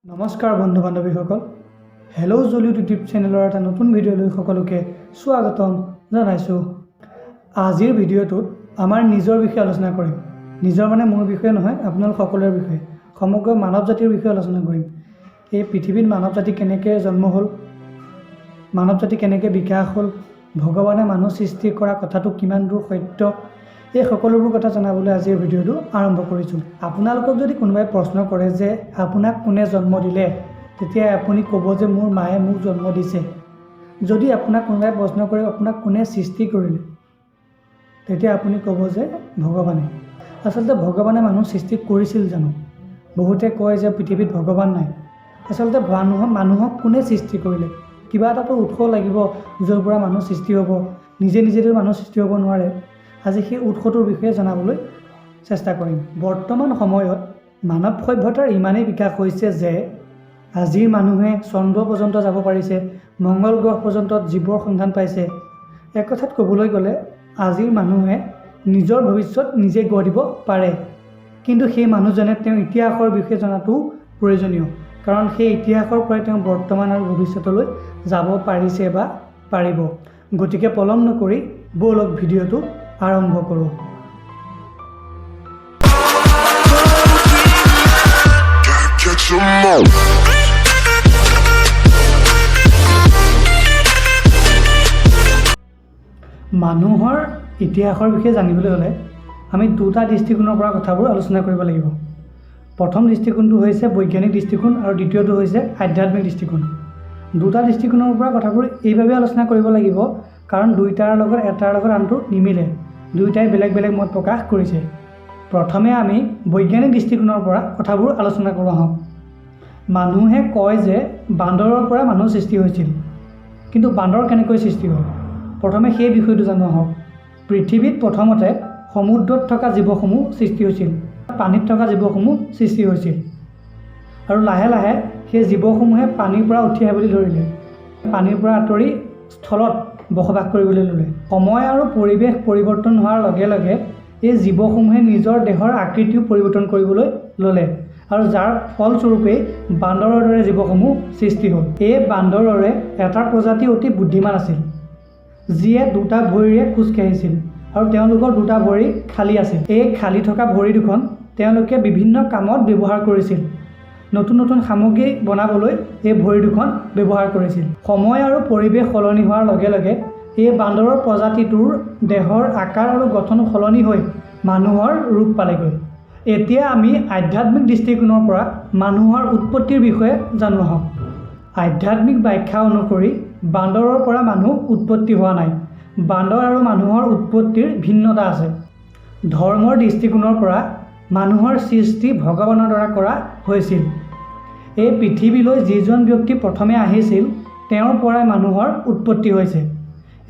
নমস্কাৰ বন্ধু বান্ধৱীসকল, hello' Jollywood YouTube চেনেলৰ এটা নতুন ভিডিঅ'লৈ সকলোকে স্বাগতম জনাইছোঁ। আজিৰ ভিডিঅ'টোত আমাৰ নিজৰ বিষয়ে আলোচনা কৰিম। নিজৰ মানে মোৰ বিষয়ে নহয়, আপোনালোক সকলোৰে বিষয়ে, সমগ্ৰ মানৱ জাতিৰ বিষয়ে আলোচনা কৰিম। এই পৃথিৱীত মানৱ জাতি কেনেকৈ জন্ম হ'ল, মানৱ জাতি কেনেকৈ বিকাশ হ'ল, ভগৱানে মানুহ সৃষ্টি কৰা কথাটো কিমান দূৰ সত্য, এই সকলোবোৰ কথা জনাবলৈ আজিৰ ভিডিঅ'টো আৰম্ভ কৰিছোঁ। আপোনালোকক যদি কোনোবাই প্ৰশ্ন কৰে যে আপোনাক কোনে জন্ম দিলে, তেতিয়া আপুনি ক'ব যে মোৰ মায়ে মোক জন্ম দিছে। যদি আপোনাক কোনোবাই প্ৰশ্ন কৰে আপোনাক কোনে সৃষ্টি কৰিলে, তেতিয়া আপুনি ক'ব যে ভগৱানে। আচলতে ভগৱানে মানুহ সৃষ্টি কৰিছিল জানো? বহুতে কয় যে পৃথিৱীত ভগৱান নাই। আচলতে মানুহক কোনে সৃষ্টি কৰিলে? কিবা এটাতো উৎস লাগিব য'ৰ পৰা মানুহ সৃষ্টি হ'ব। নিজে নিজেতো মানুহ সৃষ্টি হ'ব নোৱাৰে। আজি সেই উৎসটোৰ বিষয়ে জনাবলৈ চেষ্টা কৰিম। বৰ্তমান সময়ত মানৱ সভ্যতাৰ ইমানেই বিকাশ হৈছে যে আজিৰ মানুহে চন্দ্ৰ পৰ্যন্ত যাব পাৰিছে, মংগল গ্ৰহ পৰ্যন্ত জীৱৰ সন্ধান পাইছে। এক কথাত ক'বলৈ গ'লে আজিৰ মানুহে নিজৰ ভৱিষ্যত নিজে গঢ় দিব পাৰে। কিন্তু সেই মানুহজনে তেওঁৰ ইতিহাসৰ বিষয়ে জনাটোও প্ৰয়োজনীয়, কাৰণ সেই ইতিহাসৰ পৰাই তেওঁ বৰ্তমান আৰু ভৱিষ্যতলৈ যাব পাৰিছে বা পাৰিব। গতিকে পলম নকৰি ব'লক, ভিডিঅ'টো আৰম্ভ কৰোঁ। Gotta catch 'em all. মানুহৰ ইতিহাসৰ বিষয়ে জানিবলৈ হ'লে আমি দুটা দৃষ্টিকোণৰ পৰা কথাবোৰ আলোচনা কৰিব লাগিব। প্ৰথম দৃষ্টিকোণটো হৈছে বৈজ্ঞানিক দৃষ্টিকোণ আৰু দ্বিতীয়টো হৈছে আধ্যাত্মিক দৃষ্টিকোণ। দুটা দৃষ্টিকোণৰ পৰা কথাবোৰ এইবাবেই আলোচনা কৰিব লাগিব, কাৰণ দুইটাৰ লগত এটাৰ লগত আনটো নিমিলে। দুয়োটাই বেলেগ বেলেগ মত প্ৰকাশ কৰিছে। প্ৰথমে আমি বৈজ্ঞানিক দৃষ্টিকোণৰ পৰা কথাবোৰ আলোচনা কৰোঁ আহক। মানুহে কয় যে বান্দৰৰ পৰা মানুহ সৃষ্টি হৈছিল। কিন্তু বান্দৰ কেনেকৈ সৃষ্টি হ'ল, প্ৰথমে সেই বিষয়টো জানো আহক। পৃথিৱীত প্ৰথমতে সমুদ্ৰত থকা জীৱসমূহ সৃষ্টি হৈছিল, পানীত থকা জীৱসমূহ সৃষ্টি হৈছিল আৰু লাহে লাহে সেই জীৱসমূহে পানীৰ পৰা উঠি আহিবলৈ ধৰিলে। পানীৰ পৰা আঁতৰি স্থলত বসবাস কৰিবলৈ ল'লে। সময় আৰু পৰিৱেশ পৰিৱৰ্তন হোৱাৰ লগে লগে এই জীৱসমূহে নিজৰ দেহৰ আকৃতিও পৰিৱৰ্তন কৰিবলৈ ল'লে আৰু যাৰ ফলস্বৰূপেই বান্দৰৰ দৰে জীৱসমূহ সৃষ্টি হ'ল। এই বান্দৰৰে এটা প্ৰজাতি অতি বুদ্ধিমান আছিল, যিয়ে দুটা ভৰিৰে খোজকাঢ়িছিল আৰু তেওঁলোকৰ দুটা ভৰি খালী আছিল। এই খালী থকা ভৰি দুখন তেওঁলোকে বিভিন্ন কামত ব্যৱহাৰ কৰিছিল। নতুন নতুন সামগ্ৰী বনাবলৈ এই ভৰি দুখন ব্যৱহাৰ কৰিছিল। সময় আৰু পৰিৱেশ সলনি হোৱাৰ লগে লগে এই বান্দৰৰ প্ৰজাতিটোৰ দেহৰ আকাৰ আৰু গঠন সলনি হৈ মানুহৰ ৰূপ পালেগৈ। এতিয়া আমি আধ্যাত্মিক দৃষ্টিকোণৰ পৰা মানুহৰ উৎপত্তিৰ বিষয়ে জানো আহক। আধ্যাত্মিক ব্যাখ্যা অনুসৰি বান্দৰৰ পৰা মানুহ উৎপত্তি হোৱা নাই। বান্দৰ আৰু মানুহৰ উৎপত্তিৰ ভিন্নতা আছে। ধৰ্মৰ দৃষ্টিকোণৰ পৰা মানুহৰ সৃষ্টি ভগৱানৰ দ্বাৰা কৰা হৈছিল। এই পৃথিৱীলৈ যিজন ব্যক্তি প্ৰথমে আহিছিল, তেওঁৰ পৰাই মানুহৰ উৎপত্তি হৈছে।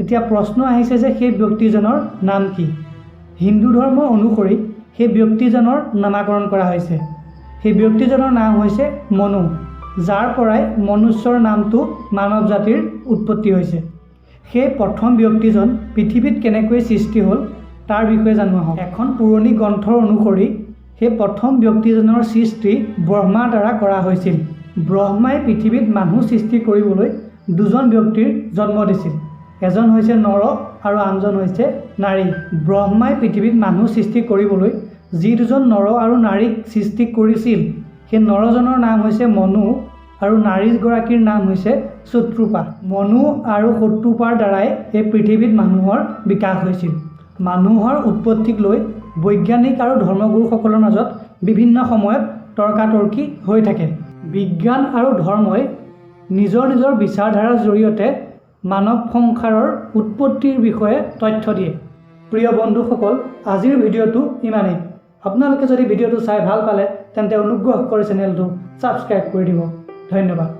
এতিয়া প্ৰশ্ন আহিছে যে সেই ব্যক্তিজনৰ নাম কি? হিন্দু ধৰ্ম অনুসৰি সেই ব্যক্তিজনৰ নামাকৰণ কৰা হৈছে। সেই ব্যক্তিজনৰ নাম হৈছে মনু, যাৰ পৰাই মনুষ্যৰ নামটো মানৱ জাতিৰ উৎপত্তি হৈছে। সেই প্ৰথম ব্যক্তিজন পৃথিৱীত কেনেকৈ সৃষ্টি হ'ল, তাৰ বিষয়ে জানো আহক। এখন পুৰণি গ্ৰন্থৰ অনুসৰি সেই প্ৰথম ব্যক্তিজনৰ সৃষ্টি ব্ৰহ্মাৰ দ্বাৰা কৰা হৈছিল। ব্ৰহ্মাই পৃথিৱীত মানুহ সৃষ্টি কৰিবলৈ দুজন ব্যক্তিৰ জন্ম দিছিল। এজন হৈছে নৰ আৰু আনজন হৈছে নাৰী। ব্ৰহ্মাই পৃথিৱীত মানুহ সৃষ্টি কৰিবলৈ যি দুজন নৰ আৰু নাৰীক সৃষ্টি কৰিছিল, সেই নৰজনৰ নাম হৈছে মনু আৰু নাৰীগৰাকীৰ নাম হৈছে শত্ৰুপা। মনু আৰু শত্ৰুপাৰ দ্বাৰাই এই পৃথিৱীত মানুহৰ বিকাশ হৈছিল। মানুহৰ উৎপত্তিক লৈ বৈজ্ঞানিক আৰু ধৰ্মগুৰুসকলৰ মাজত বিভিন্ন সময়ত তৰ্কাতৰ্কি হৈ থাকে। বিজ্ঞান আৰু ধৰ্মই নিজৰ নিজৰ বিচাৰধাৰাৰ জৰিয়তে মানৱ সংসাৰৰ উৎপত্তিৰ বিষয়ে তথ্য দিয়ে। প্ৰিয় বন্ধুসকল, আজিৰ ভিডিঅ'টো ইমানেই। আপোনালোকে যদি ভিডিঅ'টো চাই ভাল পালে, তেন্তে অনুগ্ৰহ কৰি চেনেলটো ছাবস্ক্ৰাইব কৰি দিব। ধন্যবাদ।